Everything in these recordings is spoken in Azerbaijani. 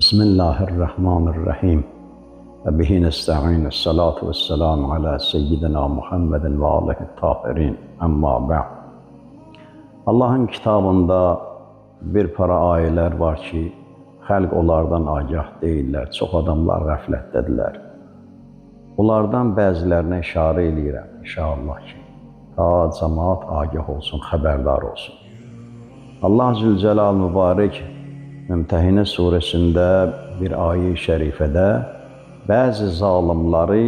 Bismillahirrahmanirrahim. Və bihi nesta'in. Esselatu vesselamu ala seyyidina Muhammedin və alihi tahirin. Amma ba'd. Allahın kitabında bir para ayələr var ki, xalq onlardan agah deyillər. Çox adamlar qəflətdədirlər. Onlardan bəzilərinə işarə eləyirəm inşallah ki, ta cəmaat agah olsun, xəbərdar olsun. Allah Zülcəlal mübarək Mümtəhinə surəsində bir ayə-i şərifədə bəzi zalimları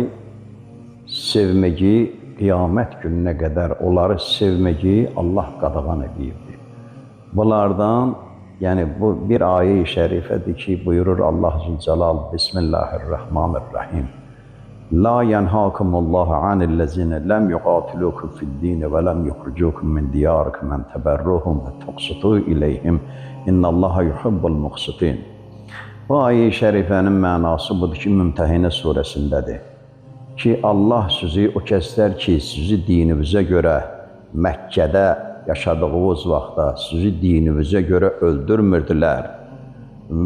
sevməyi qiyamət gününə qədər onları sevməyi Allah qadağan edibdi. Bunlardan, yəni bu bir ayə-i şərifədir ki, buyurur Allah Zülcəlal Bismillahirrahmanirrahim. La yanhakumullahu anillezine lem yuqatilukum fid-din ve lem yukhrijukum min diyarikum en teberruhum ve tuqsitu ileyhim. İnnallaha yuhibbul muqsitin. Bu ayə-i şərifənin mənası budur ki, Mümtəhinə surəsindədir. Ki Allah sizi o kəslər ki, sizi dinimizə görə Məkkədə yaşadığınız vaxtda sizi dinimizə görə öldürmürdülər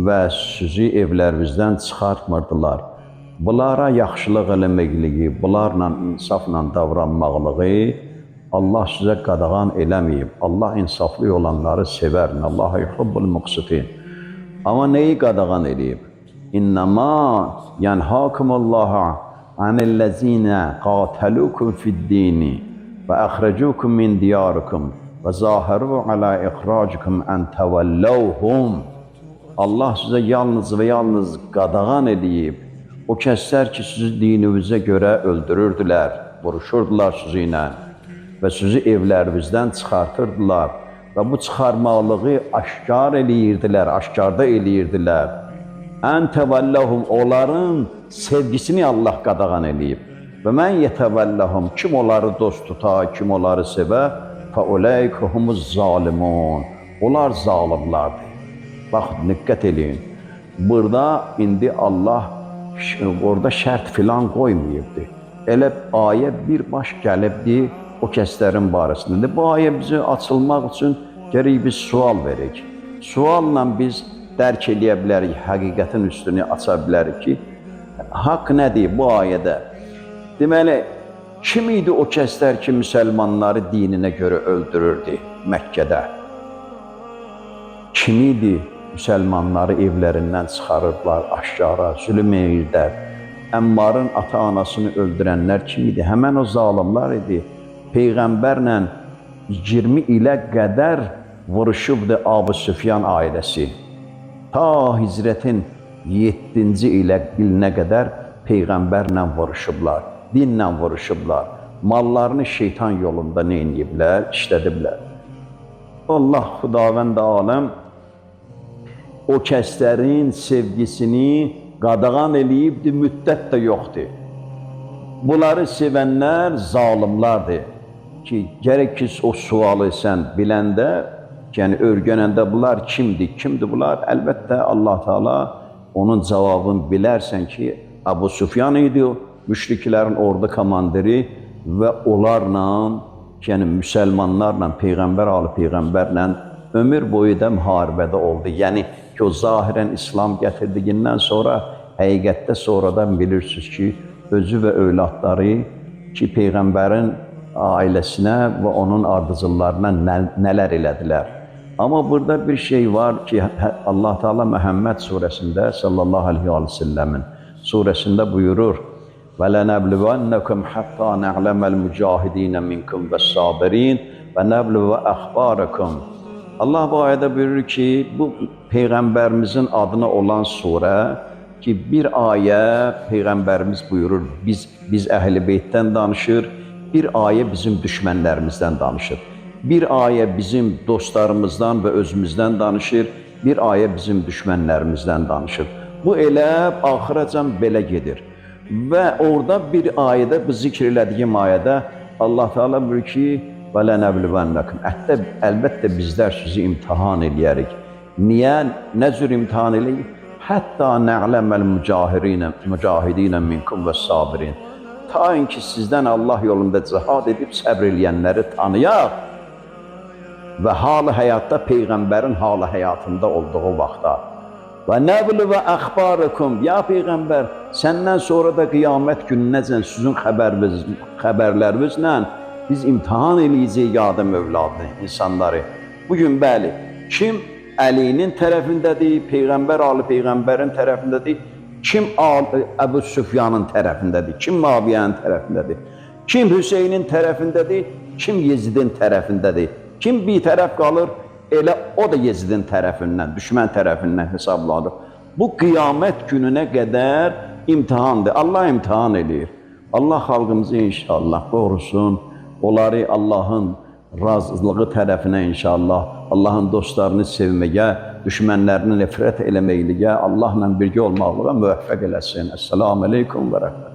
və sizi evlərinizdən çıxartmırdılar. Bunlara yaxşılıq eləməkliyi, bunlarla insafla davranmaqlığı Allah sizə qadağan eləməyib. Allah insaflı olanları sevər. Allah yuhibbul muqsitin. Amma nəyi qadağan eləyib? İnnəma yanhakumullahu anillezine qatalukum fid-dini və əxracukum min diyarikum və zahiru ala ixracikum an təvəllawhum. Allah sizə yalnız və yalnız qadağan eləyib. O kəslər ki, sizi dininizə görə öldürürdülər, vuruşurdular sizinlə və sizi evlərinizdən çıxartırdılar və bu çıxarmaqlığı aşkar eləyirdilər, aşkarda eləyirdilər. Ən təvəlləhum, onların sevgisini Allah qadağan eləyib. Və mən yetəvəlləhum, kim onları dost tuta, kim onları sevə, fəuləyikə humuz zalimun. Onlar zalimlardır. Bax, diqqət eləyin. Burada indi Allah orada şərt filan qoymayıbdı. Elə ayə bir baş gəlibdi o kəslərin barəsində. Bu ayə bizi açılmaq üçün gərək biz sual verək. Sualla biz dərk eləyə bilərik, həqiqətin üstünü aça bilərik ki, haqq nədir bu ayədə? Deməli, kim idi o kəslər ki, müsəlmanları dininə görə öldürürdü Məkkədə? Kim idi müsəlmanları evlərindən çıxarırdılar aşkara, zülm edirdilər? Əmmarın ata-anasını öldürənlər kim idi? Həmən o zalimlar idi. Peyğəmbərlə 20 ilə qədər vuruşubdu Abu Süfyan ailəsi. Ta hicrətin 7-ci ilinə qədər Peyğəmbərlə vuruşublar, dinlə vuruşublar. Mallarını şeytan yolunda nə eləyiblər, işlədiblər. Allah Xudavənd aləm o kəslərin sevgisini qadağan eləyibdi, müddət də yoxdur. Bunları sevənlər zalimlardır. Ki, gərək ki, o sualı sən biləndə, yəni öyrənəndə bunlar kimdir, kimdir bunlar? Əlbəttə Allah Teala onun cavabını bilərsən ki, Əbu Sufyan idi, müşriklərin ordu komandiri və onlarla, yəni müsəlmanlarla, Peyğəmbər alı Peyğəmbərlə ömür boyu da müharibədə oldu. Yəni ki, o zahirən İslam gətirdiyindən sonra həqiqətdə sonradan bilirsiniz ki, özü və övladları ki, Peyğəmbərin ailəsinə və onun ardıcıllarına nələr elədilər. Amma burada bir şey var ki, Allah Teala Məhəmməd surəsində sallallahu əleyhi və səlləmin surəsində buyurur: "Və lenebluvennekum hatta na'lemel mücahidin minkum ve's-sabirin və nebluve əxbarakum." Allah bu ayədə buyurur ki, bu peyğəmbərimizin adına olan surə ki, bir ayə peyğəmbərimiz buyurur, biz əhl-i beytdən danışır, bir ayə bizim düşmənlərimizdən danışır. Bir ayə bizim dostlarımızdan və özümüzdən danışır, bir ayə bizim düşmənlərimizdən danışır. Bu elə axıracan belə gedir. Və orada bir ayədə, bu zikr elədiyim ayədə Allah Teala buyurur ki, və lenəblüvənləkum. Əlbəttə bizlər sizi imtahan eləyərik. Niyə? Nə cür imtahan eləyirik? Hətta nə'ləməl mücahidinə minkum və sabirin. Ta ki sizdən Allah yolunda cihad edib səbr eləyənləri tanıyaq və halı həyatda Peyğəmbərin halı həyatında olduğu vaxtda. Və nəblu və əxbarukum. Ya Peyğəmbər, səndən sonra da qiyamət gününəcən sizin xəbərlərinizlə biz imtahan eləyəcəyik Adəm övladını, insanları. Bugün bəli, kim Əlinin tərəfindədir, Peyğəmbər, Ali Peyğəmbərin tərəfindədir, kim Əbu Süfyanın tərəfindədir, kim Muaviyyənin tərəfindədir, kim Hüseynin tərəfindədir, kim Yezidin tərəfindədir, kim bir tərəf qalır, elə o da Yezidin tərəfindən, düşmən tərəfindən hesablanır. Bu qiyamət gününə qədər imtihandır. Allah imtihan eləyir. Allah xalqımızı inşallah qorusun. Onları Allahın razılığı tərəfinə inşallah, Allahın dostlarını sevməyə, düşmənlərini nifrət eləməkliyə, Allahla birgə olmaqlığa müvəffəq eləsin. Esselamu aleykum və rəhmətullah.